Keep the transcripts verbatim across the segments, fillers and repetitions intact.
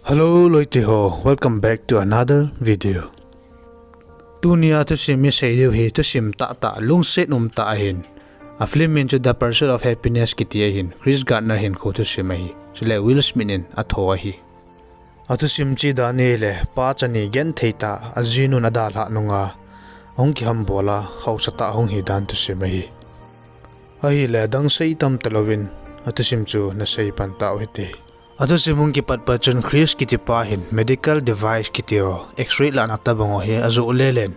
Hello loite ho, welcome back to another video. Tunia thusim isei diu hi thusim tahtah, lungset umtah ahin. A film min chu The Pursuit of Happiness kiti ahin, Chris Gardner hinkho thusim ahi. Chule Will Smith in atho ahi. Athusim chih dan ahile, pa chani genthei tah, ajinun adalhah nunga ahung kihambol a, haosa tah ahung hi dan thusim ahi. Ahile, adang sei tam talouvin, athusim chu nasei pan tau hite. Athusim hung kipat pat chun Chris kiti pa hin medical device kiti ho, X-ray lahna tobang ho hi ajoh lelen.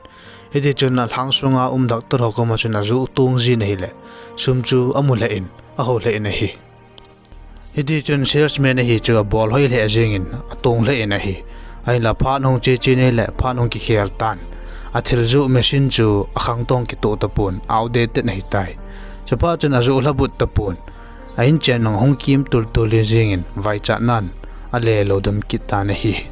Hiti chun alhang sunga um doctor ho koma chun ajoh tong jin ahile, sum chu amu lheh in, aho lheh in ahi. Hiti chun salesman ahi chu abol hoi lheh jengin, atong lheh in ahi. Ahinla phat hung che chen ahile, phat hung kikhel tan. Athil joh machine chu akhang tong kitoh tapon, outdated ahitai. Chuphat chun ajoh lhabut tapon. A inchen nung hung kim tultul jengin, vaichatnan alelo dam kit tan ahi.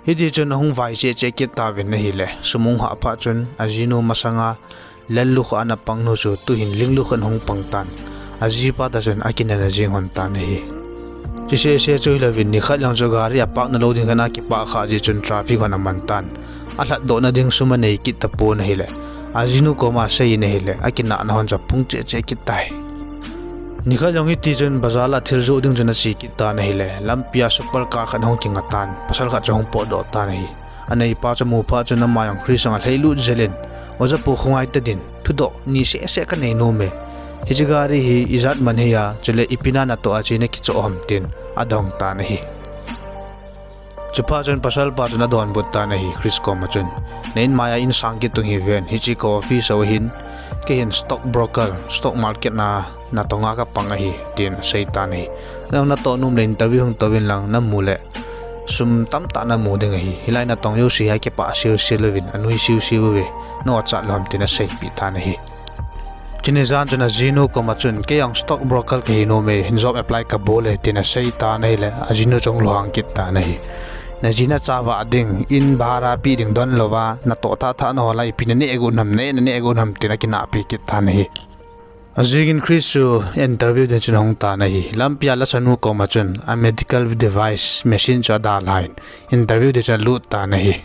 Hiti chun ahung vai cheh cheh kit tauvin ahile, sum ahung hah phat chun ajinu masanga lel lukhuh ana pang nu chu tuhin ling lukhuh in ahung pang tan. Ajipa toh chun akinepna jeng lhon tan ahi. Chusese chu hilouvin nikhat jong chu gari apark na lou ding khat a kipah kha jeh chun traffic hon aman tan. Alhatdohna ding sum anei kit tapon ahile, ajinu koma asei in ahile, akinepna hon chu apung cheh cheh kit tai. Nikhat jong hiti chun bazar a thil joh ding chun ache kit tan ahile, lampia super car khat ahung kinga tan, pasal khat chu ahung potdoh tan ahi. Aneipa chu amu phat chun ama jong Chris jong alhailut jel in, Oja pu khongai tadin, thudoh ni sehseh kanei nom e. Hiche gari hi ijat man hia, chule ipi na natoh a che nakichoh ham tin adong tan ahi. Chuphat chun pasalpa chun adonbut tan ahi, Chris koma chun, Na inmai a insang kit tung hiven, hiche ka office ahin, kei hin stock broker, stock market a natong a kapang ahi, tin asei tan ahi. Nang natoh nom le interview hung touvin lang, namu le sum tamtah namu ding ahi. Hilai natong jouse hi kipah siu siu louvin, anui siu siu uve, na-o chat lou ham tin aseipeh tan ahi. Chuni jan chun ajinu koma chun, Kei jong stock broker kahi nom e, hin job apply kabol e, tin asei tan ahile, ajinu chu ahung lunghang kit tan ahi. Naji nacha vah ding, in bhara pe ding donlouva, natoh tha tha nahol a ipi naneh got ham, na-e naneh got ham, tin akinahpi kit tan ahi. Ajingin Chris chu interview ding chun ahung tan ahi. Lampia lachanu koma chun a medical device machine chu adalhan, interview ding chun alut tan ahi.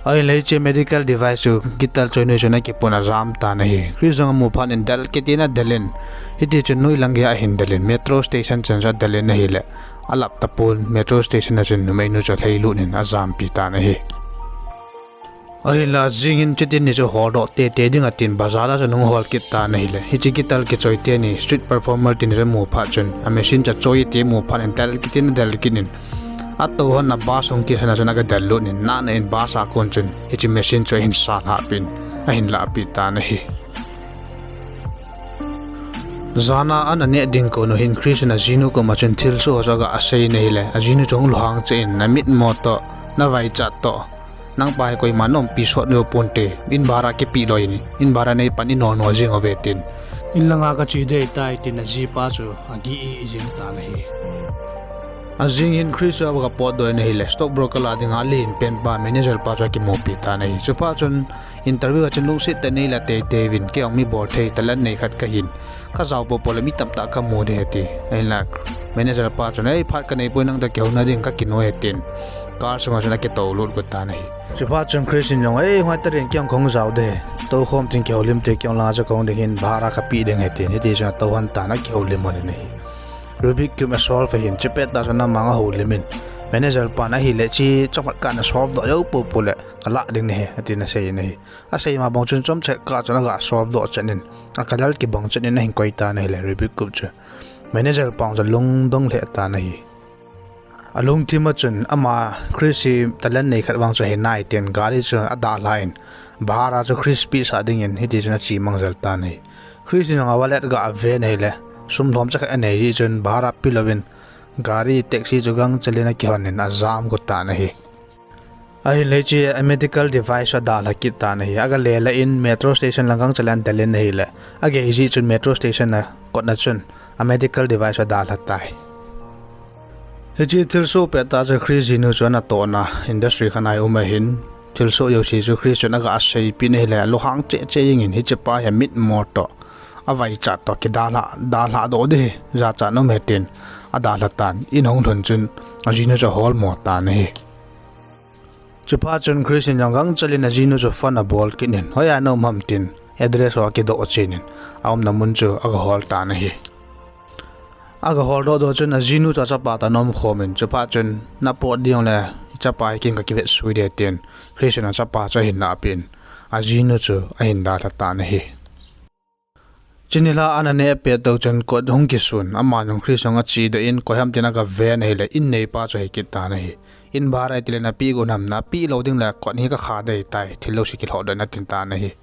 Ahinla hiche medical device chu guitar choinu chun akipun ajam tan ahi. Chris jong amu phat in del kit in adel in, hiti chun noilang geiya ahin del in, metro station chan chu adel in ahile, alap tapon, metro station a chun numeinu chu alhailut in ajampi tan ahi. Ahinla ajingin chuti ni chu holdoh teitei ding atin bazar a chun ahung hol kit tan ahile, hiche guitar kichoi teni street performer teni chu amu phat chun a machine chu achoi ti amu phat in del kit in adel kit in, atouhon a bus hung kisan a chun aga del lut in, nana in bus a kon chun hiche machine chu ahin salhah peh in, ahin lahpeh tan ahi. Jana an aneh ding konu hin Chris in ajinu koma chun thilsoh ho chu aga sei in ahile, ajinu chu ahung lunghang cheh in, Namitmo toh, navaichat toh, nangpa hi koima naumpi sot jou ponte, in bhara kipeh lou in, in bhara neipan inono jing uve, tin, In langa kache ding ahitai, tin ajipa chu agih jeng tan ahi. Ajing hin Chris chu aga potdoh in ahile, stock broker a dinga alen pen pa manager pa chu akimupi tan ahi. Chuphat chun interview a chun lungset tah in eila teitei uvin, Kei jong mi bolthei talent nei khat kahin, kajao poupou le mi tamtah kamu ding ahi, ati. Ahinla manager pa chun, Ei, phat kaneipoi, nang toh kihouna ding kakinoi e, tin car sunga chun akitoulut got tan ahi. Chuphat chun Chris in jong, Ei, ngai tadin, kei jong kahung jao ding, toukhom tin kihoulim te, kei jong langa chu kahung ding hin bhara kapeh ding ahi, tin hiti chun atouhon tan, akihoulim lhon in ahi. Rubik Cube asolve ahin, chupet tah chun amang ahoulim in, manager pan ahile, Hiche chomkhat kah nasolve doh jou poupou le kalah ding nahi, atin asei in ahi. Asei ma bang chun chomkhat kah chun aga solve doh chet in, akadal kibang chet in ahin koi tan ahile Rubik Cube chu, manager pa jong chu alungdong lheh tan ahi. Alungthim a chun ama Chris hi talent nei khat vang chu ahinai tin gari chu adalhan, bhara chu Chris pehsah dingin hiti chun achemang jel tan ahi. Chris in jong a wallet aga ven ahile, sum lhomcha khat anei jeh chun bhara pelouvin, gari taxi chu gangchel in akihon in ajam got tan ahi. Ahinle hiche a medical device chu adalha kit tan ahi. Aga lelah in metro station lang gangchel in adel in ahile, agei jeh chun metro station a kotna chun a medical device chu adalha tai. Hiche thilsoh pettah chu Chris jinu chu anatohna industry khat a um ahin, thilsoh jouse chu Chris chun aga seipeh in ahile, alunghang cheh cheh jengin, Hichepa hi amitmo toh, avaichat toh kidalha, dalhah doh ding hi jachat um e, tin adalha tan, in ahung lhun chun ajinu chu ahol mo tan ahi. Chuphat chun Chris in jong gangchel in ajinu chu phone abol kit in, hoiya na um ham tin, address ho akidoh chen in, aumna mun chu aga hol tan ahi. Aga holdoh doh chun ajinu chu achapa toh ana um khom in, chuphat chun, na pot ding le, ichapa hi kin ka kivet sui ding tin, Chris in achapa chu ahin lahpeh in, ajinu chu ahin dalha tan ahi. Chuni la ana neh pet tou chun kot hung kisun, ama jong Chris jong achedoh in, koi ham tin aga ven ahile, in neipa chu ahi kit tan ahi. In bhara iti le napeh got nam, napeh lou ding le kot hi kakha ding ahitai, thil jouse kilhoh doh in atin tan ahi.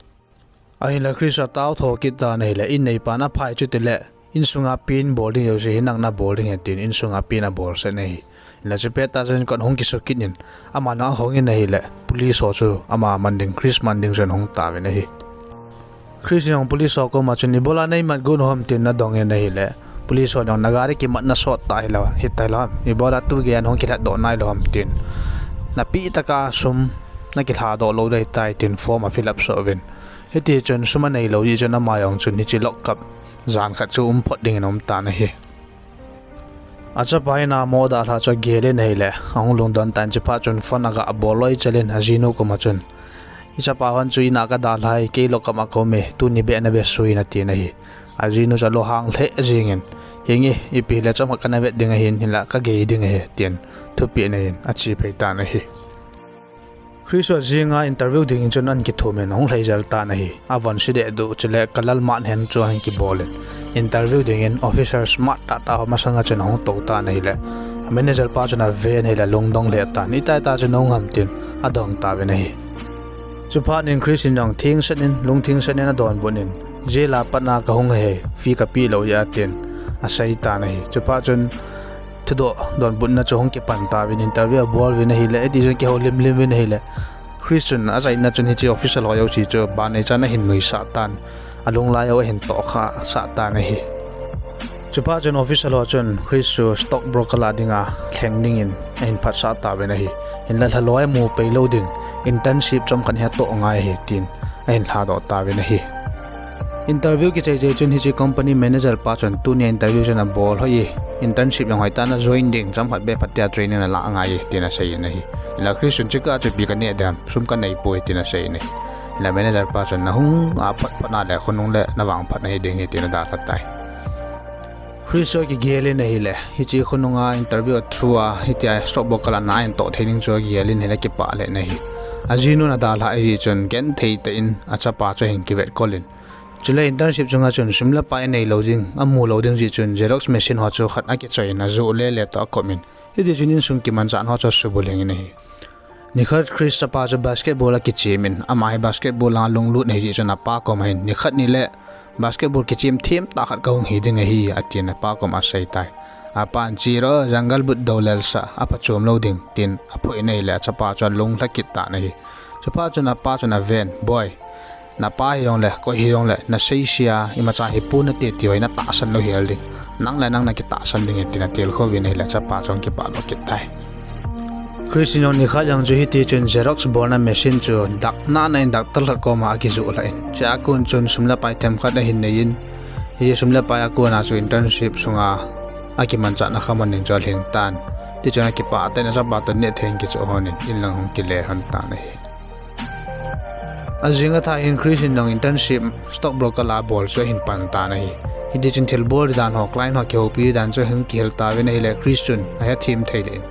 Ahinla Chris atao tho kit tan ahile, in neipan aphai chu tile, insunga pen bol ding jouse hi nang nabol ding ahi tin, insunga pen abol sah in ahi. Hinla chupet tah chun kot hung kisu kit in, ama jong ahung in ahile, police ho chu ama man ding, Chris man ding chun ahung tauvin ahi. Chris in jong police ho koma chun, ibola neimat got u ham tin ana dong in ahile, police ho jong na gari kimatna sot tah hilou, hitalou ham, ibola tu geiya nahung kilhatdoh nailou ham tin, napeh tah a sum nakilhadoh lou ding ahitai tin form afill up soh uvin. Hiti chun sum aneilou jeh chun ama jong chun hiche lock up jan khat chu um phot dingin aum tan ahi. Achapa in amo dalha chu agel in ahile, ahung lungdon tan, chuphat chun phone aga bol loi chel in ajinu koma chun, ichapa hon chu in a kadalhai, kei lock up a kaum e, tuni beh nave sui in atin ahi. Ajinu chu alunghang lheh jeng in, henge, ipi hile chomkhat kana vet ding ahin, hinla kagei ding ahi tin thupeh nei in ache phei tan ahi. Chris chu ajinga interview dingin chun ana kithum in ahung lhai jel tan ahi. Avon se dehduh chule kalal mat hen chu ahin kibol in, interview dingin officer smart tahtah ho masanga chun ahung tou tan ahile, manager pa chun aven ahile alungdong lheh tan, itai tah chun nahung ham tin adong tauvin ahi. Chuphat in Chris in jong thengset in, lungthengset in adonbut in, jail a pat a kahung ahi, fee kapeh lou ahi atin asei tan ahi. Chuphat chun thudoh donbutna chu hung kipan tauvin, interview abol uvin ahile, hiti chun kihoulim lim uvin ahile, Chris chun achaina chun hiche officer ho jouse chu banei chan ahin nuisah tan, alunglai u ahin tohkhah sah tan ahi. Chuphat chun officer ho chun Chris chu stock broker lah dinga lheng dingin ahin phatsah tauvin ahi. Hinla lhaloi amu peilou ding, internship chomkhat hi atoh ngai ahi tin ahin lhadoh tauvin ahi. Interview kichai chai chun hiche company manager pa chun tunia interview chun abol hoi e, internship jong hoitah in na join ding, chomkhat beh phatea training nalah ngai e tin asei in ahi. Hinla Chris chun, chukah chu ipi kaneh ding ham, sum kaneipoi tin asei in ahi. Hinla manager pa chun, nahung a phatphat a le khonung le navangphat nahi ding ahi tin adalha tai. Chris chu akigel in ahile, hiche khonunga interview a through a hitia stock broker lah a na ahin toh thei ding chu agel in ahile akipah lheh in ahi. Ajinun adalhah jeh chun genthei tah in achapa chu ahin kivetkol in, chule internship chunga chun sum le pai aneilou ding, amu lou ding jeh chun xerox machine ho chu khat akichoi in ajoh lele toh akop in, hiti chun insung kimanchah ho chu asubulhing in ahi. Nikhat Chris chapa chu basketball akichem in, ama hi basketball langa lunglut ahi jeh chun apa koma hin nikhat nile basketball kichem themtah khat kahung hi ding ahi atin apa koma asei tai. Apan, chero, jungle boot doulel sah, aphachom lou ding tin aphoh in ahile achapa chu alunglha kit tan ahi. Chuphat chun apa chun aven, boi, napa hijongle koi hijongle naseise a imacha hipon nate ti ho hi natahsan lou hel ding, nang le nang nakitahsan ding ahi tin atilkhouvin ahile achapa chu ahung kipah doh kit tai. Chris in jong nikhat jong chu hiti chun xerox bolna machine chu dak nana in doctor khat koma akijoh lhah in, chua kon chun sum le pai themkhat ahin nei in, hiche sum le pai a kona chu internship sunga akimanchahna khaman ding chu alhing tan. Tichun akipah tah in achapa toh nehthei in kichoh lhon in, in lang hung kile lhon tan ahi. Ajing athah hin Chris in jong internship stock broker lah a bol chu ahin pan tan ahi. Hiti chun thilbol dan ho, client ho kihoupi dan chu ahung kihil tauvin ahile Chris chun ahethem thei lheh in,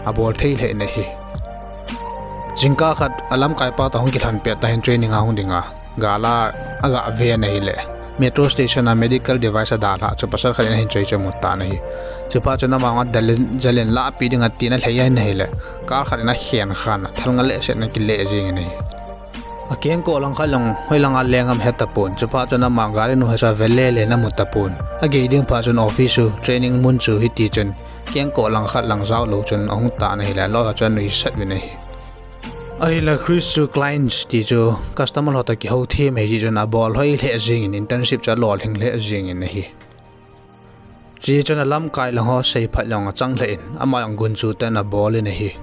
abol thei lheh in ahi. Jingkah khat alamkaipa toh hung kilhon pet tah hin training a hung dinga, gal a aga ven ahile, metro station a medical device adalhah chu pasal khat in ahin choi chu amu tan ahi. Chuphat chun ama adel in, jal in lahpeh ding atin alhai in ahile, car khat in akhen khan a, thalnga lehset in akile jeng in ahi. Akengkoh langkhat jong hoilanga leng ham hetapon, chuphat chun ama gari nu hi chu avelele in amu tapon. Agei ding phat chun office chu, training mun chu hiti chun kengkoh langkhat lang jaolou chun ahung tan ahile, aloi ho chu anuisat uvin ahi. Ahinla Chris chu clients ti chu customer ho toh kihouthem ahi jeh chun abol hoi lheh jeng in, internship chu alolhing lheh jeng in ahi. Chujeh chun alamkai lang ho seiphat jong achang lheh in, ama jong gunchu tah in abol in ahi.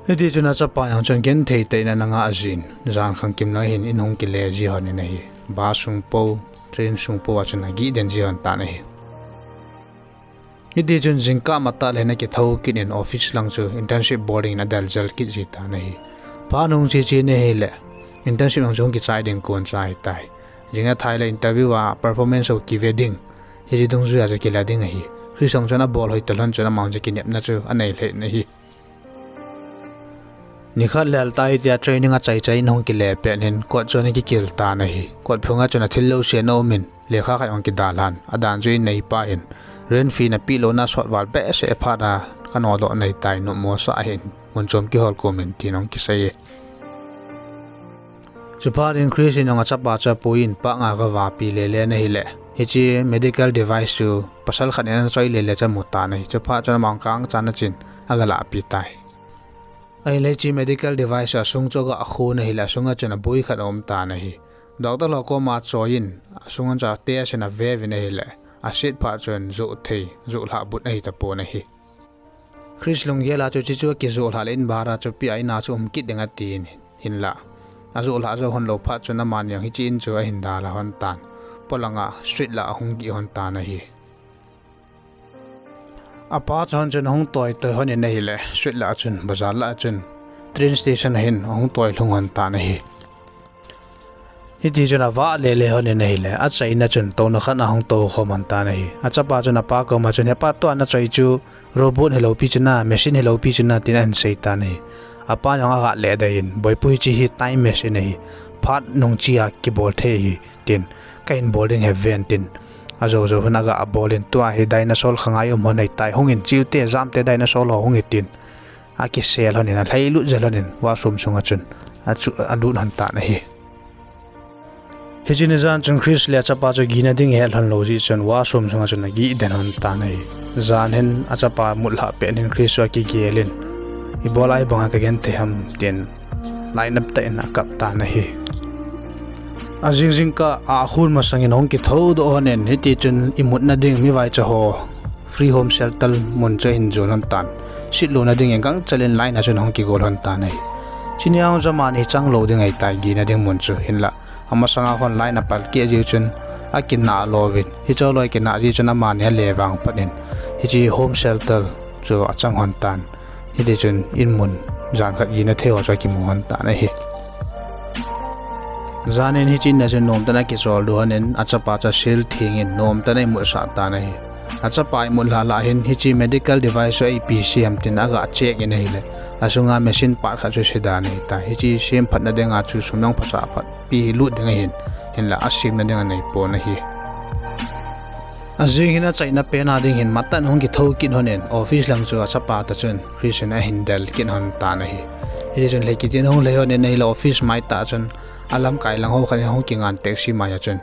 Hiti chun achapa jong chun genthei tah in ana ngah jin, jan khangkim lang hin in hung kile ji lhon in ahi. Bus sung po, train sung po a chun agih den ji lhon tan ahi. Hiti chun jingkah matah le hin akithou kit in office lang chu internship bol dingin adel jel kit ji tan ahi. Phat nung chi chi in ahile internship lang chu hung kichai ding kon chai tai. Jing athai le interview a performance ho kive ding, hiche dungjuia chu kila ding ahi. Chris jong chun abol hoi talou chun amang chu kinepna chu anei lheh in ahi. Nikhat lel tah hitia training achai chai in hung kile pet in kot chu ana kikil tan ahi. Kot phunga chun athil lou sena um in lekha khat jong kidalhan, adan chu in neipa hin rent fee napeh louna sot val behseh phat a kanodoh nai tai, nopmo sah hih in, mun chom kihol kom in, tin hung kisei e. Chuphat in Chris in jong achapa chu apui in park a gavapi lele in ahile, hiche medical device chu pasal khat in ana choi lele chu amu tan ahi. Chuphat chun amang kangchan a chun agalah pi tai. Ahile hiche medical device chu asung chu aga khun ahile, asunga chun aboi khat aum tan ahi. Doctor ho koma achoi in asunga chun atest in ave uvin ahile, aset phat chun joh thei, joh lhah but ahi tapon ahi. Chris lunggel a chu hiche chu akijoh lhah le in bahar a chu ipi a in a chu um kit ding atin, hinla ajoh lhah jou lhon lou phat chun amani jong hiche in chu ahin dalha lhon tan, polanga street lah a ahung gih lhon tan ahi. Apa chun chun ahung toi toi lhon in ahile, street lah a chun, bazar lah a chun, train station a hin ahung toi lhung lhon tan ahi. Hiti chun avah lele lhon in ahile, achaina chun touna khat a ahung tou khom lhon tan ahi. Achapa chun apa koma chun, "Hepa, tua nachoi chu robot hilou pi chu na, machine hilou pi chu na," tin ahin sei tan ahi. Apan jong aga le dei in, "Boipu, hiche hi time machine ahi. Phat nung chia kibol thei ahi," tin, "Kahin bol ding ahi ven," tin, ajou jou hin aga bol in, "Tua hi dinosaur khangai um lhon ahitai, hung in, chute, jamte, dinosaur ho hung in," tin akisel lhon in, alhailut jel lhon in washroom sunga chun alut lhon tan ahi. Hiche ni jan chun Chris le achapa chu gina ding ahet lhon lou jeh chun washroom sunga chun agih den lhon tan ahi. Jan hin achapa mut lhah pet in Chris chu akigel in, "Ibola hibanga kagenthei ham?" tin lainat tah in akap tan ahi. Ajing jingkah a khun masang in ahung kithoudoh lhon in, hiti chun imutna ding mi vaicha ho free home shelter mun chu ahin jon lhon tan. Sut louna dingin gangchel in line a chun ahung kigol lhon tan ahi. Hiche nia jong amani chang lou ding ahitai, gina ding mun chu, hinla amasanga hon line apalkeh jeh chun akinah louvin, hiche loi kinah jeh chun amani ale vang phat in, hiche home shelter chu achang lhon tan. Hiti chun in mun jan khat gina thei ho chu akimu lhon tan ahi. Jan in hiche in a chun nomtah in akicholdo lhon in, achapa chu asel theng in nomtah in aimutsah tan ahi. Achapa imut lhah lah hin hiche medical device chu ipi sei ham tin aga check in ahile, asunga machine part khat chu se dan ahitai. Hiche sem phatna dinga chu sum jong phasah phat pi lut ding ahin, hinla asemna ding anei pon ahi. Ajing hin achaina pen a ding hin matah in ahung kithou kit lhon in, office lang chu achapa toh chun Chris in ahin del kit lhon tan ahi. Hiti chun lhai kit in ahung lhai lhon in ahile, office mai tah chun alamkai lang ho khat in ahung kingan taxi mai a chun,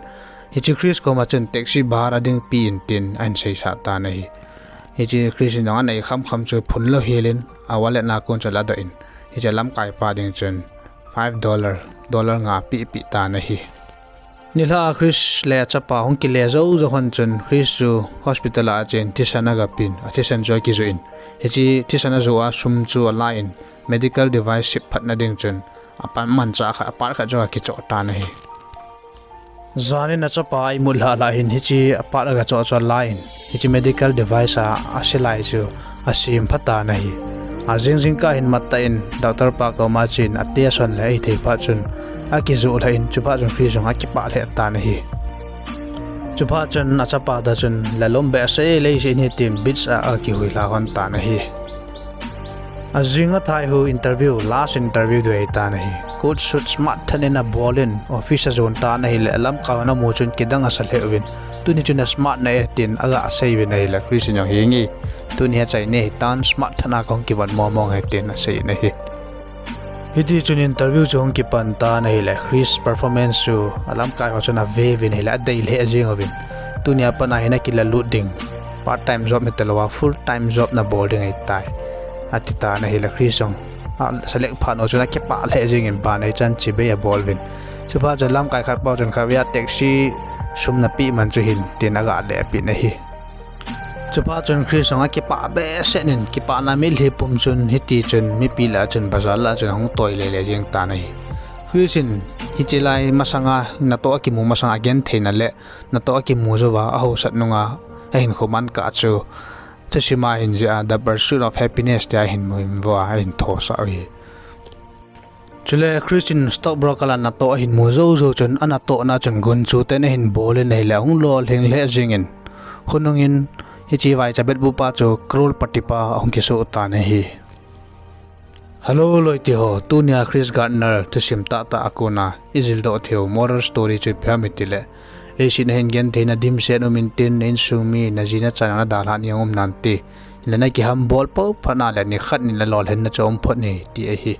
hiche Chris koma chun taxi bhara ding pe in tin ahin seisah tan ahi. Hiche Chris in jong anei kham kham chu phun lou hel in a wallet na kon chu aladoh in, hiche lamkai pa ding chun five dollar, dollar nga apeh peh tan ahi. Nilhah a Chris le achapa hung kile jou jou lhon chun Chris chu hospital a achen thisan agapen, athisan chu akijoh in, hiche thisan ajoh a sum chu ala in medical device sep phatna ding chun apan manchah khat, apart khat chu akichoh tan ahi. Jan in achapa imut lhah lah hin hiche apart agachoh chu ala in, hiche medical device a ase lai chu asem pha tan ahi. Ajing jingkah hin matah in doctor pa koma achen atest lhon le ahithei phat chun akijoh lhah in, chuphat chun Chris jong akipah lheh tan ahi. Chuphat chun achapa toh chun, "Lalom behseh, leiset hi," tin beach a akihuilha lhon tan ahi. Ajing athai hu interview, last interview ding ahitan ahi. Coat suit smart tah in abol in office ajon tan ahile, alamkai hon amu chun kidang asa lheh uvin, "Tuni chun na smart na e," tin aga sei uvin ahile, Chris in jong, "Henge, tuni achaina ahitan, smart tah a kahung kivon mong mong e," tin asei in ahi. Hiti chun interview chu hung kipan tan ahile, Chris performance chu alamkai ho chun ave uvin ahile, adei lheh jeng uvin, "Tunia pat a hin akilalut ding part time job hita lou a full time job nabol ding ahitai," ati tan ahile, Chris jong aselect phat u chun akipah lheh jeng in, ban neichan chibai abol uvin, chuphat chun lamkai khat pa chun khatvei a taxi sum napeh man chu hin tin aga lehpeh in ahi. Chuphat chun Chris jong akipah behseh in, kipahna mitlhi pum chun hiti chun mipi lah a chun, bazar lah a chun ahung toi lele jeng tan ahi. Chris in hiche lai masanga natoh akimu masanga agentheina le natoh akimu jouva ahaosat nunga ahinkho man kah chu Thusim a hin jeh a The Pursuit of Happiness tia hin mu hin vo a, ahin thosah u ahi. Chule Chris in stockbroker a natoh ahin mu jou jou chun, anatohna chun gunchu ten ahin bol in ahile ahung lolhing lheh jeng in, khonung in hiche vaicha betbupa chu crorepati pa ahung kisoh tan ahi. Hello loite ho, tunia Chris Gardner thusim tahtah a kona ijildoh theiu moral story chu ipi ham itile, leiset a hin gentheina dimset um intin, na insung mi, naji nacha nadalhah ni ahung um nante, hinla nakihambol pou phat na le nikhat ni le lolhinna chu um phot ahi ti ahi.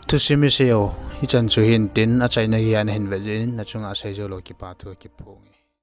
Thusim iseiu hichan chu hintin, achaina geiya nahin vet jeh in nachunga seijou lou kipathu kiphong e.